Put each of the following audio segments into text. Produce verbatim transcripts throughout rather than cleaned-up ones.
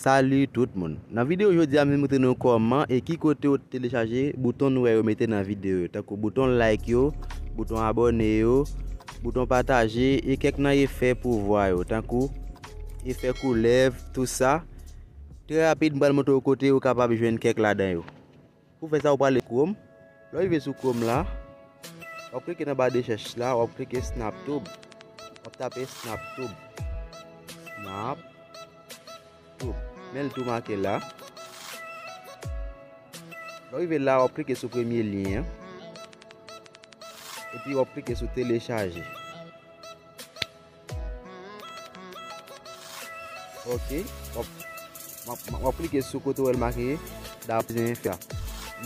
Salut tout moun. Nan videyo jodi a, m vin montre nou kòman e ki kote w telechaje bouton nou wè yo mete nan videyo yo, tankou bouton like yo, bouton abòne yo, bouton pataje e kèk nan efè pou vwa yo, tankou efè koulèv, tou sa. Trè rapid, m pral montre w kote ou kapab jwenn kèk ladan yo. Pou fè sa, ou prale Chrome. Lè w rive sou Chrome la, w ap klike nan ba de rechèch la, w ap klike SnapTube. W ap tape SnapTube. SnapTube. Men l tou make la. Lè w rive la, w ap klike sou premye lyen an. Epi w ap klike sou telechaje. Ok. W ap, w ap, w ap klike sou kote w wè l make Download and Install.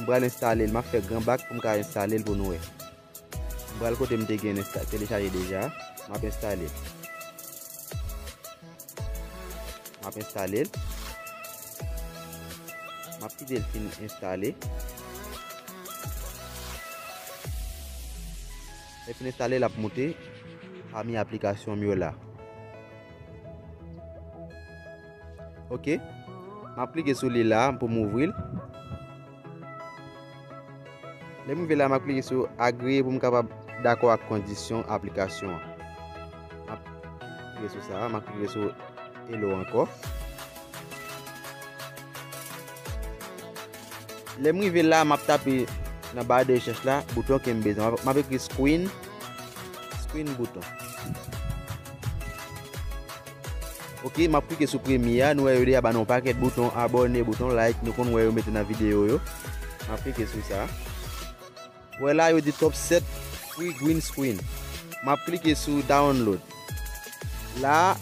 M pral enstale l. M ap fè gran bak pou m ka enstale l pou nou wè. M pral kote m te gen ensta-, telechaje deja. M ap enstale l. M ap enstale l. M ap kite l fin enstale. Lè fin enstale, l ap moute pami aplikasyon m yo la. Ok. M ap klike sou li la pou m ouvri l. Lè m rive la, m ap klike sou agree pou m kapab dakò ak kondisyon aplikasyon an. M ap klike sou sa, m ap klike sou Hello ankò. Lè m rive la, m ap tape nan ba de rechèch la, bouton ke m bezwen. M ap, m ap ekri screen, screen bouton. Ok, m ap klike sou premye a. Nou wè yo deja ba nou yon pakèt bouton abòne, bouton like. Nou konn wè yo mete nan videyo yo. M ap klike sou sa. Wè la, yo di top set free green screen. M ap klike sou download. La,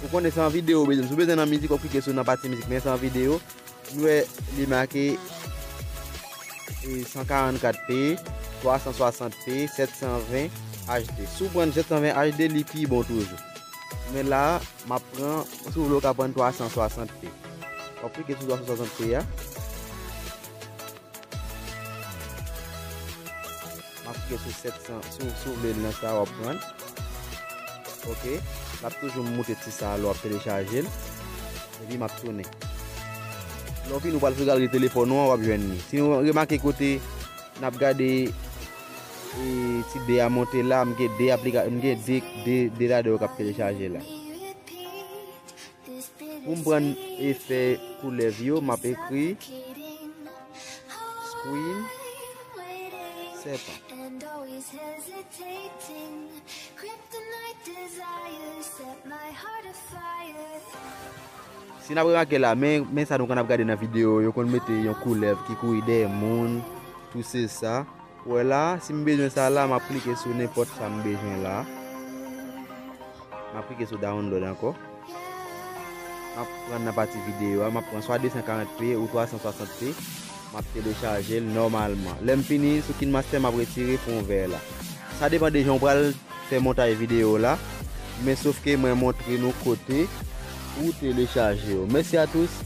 ou konnen se yon videyo ou bezwen. Si w bezwen nan mizik, w ap klike sou nan pati mizik, men se yon videyo. Nou wè li make, e, san karannkat P, twa san swasant P, sèt san ven H D. Si w pran sèt san ven H D, li pi bon toujou. Men la, m ap pran, si w vle, w ka pran twa san swasant P. W ap klike sou twa san swasant P a. M ap klike sou sèt san, si w, si w vle l nan sa, w ap pran l. Ok. L ap toujou moute ti sa a lè w ap telechaje l. Epi m ap tounen. Lè w fini, ou pral sou galri telefòn ou an, w ap jwenn li. Si nou remake kote n ap gade, e, ti de a monte la, m gen de aplika-, m gen de, de, de ladan yo k ap telechaje la. Pou m pran efè koulèv yo, m ap ekri screen sèpan. Si n ap remake la, men, men sa nou konn ap gade nan videyo, yo konn mete yon koulèv ki kouri dèyè moun, tou se sa. Ou wè la, si m bezwen sa la, m ap klike sou nenpòt sa m bezwen la. M ap klike sou download ankò. M ap pran nan pati videyo a, m ap pran swa de san karant P ou twa san swasant P. M ap telechaje l nòmalman. Lè m fini, sou KineMaster, m ap retire fon vè la. Sa depann de jan w pral fè montaj videyo la. Men sof ke mwen montre nou kote pou telechaje yo. Mèsi a tous.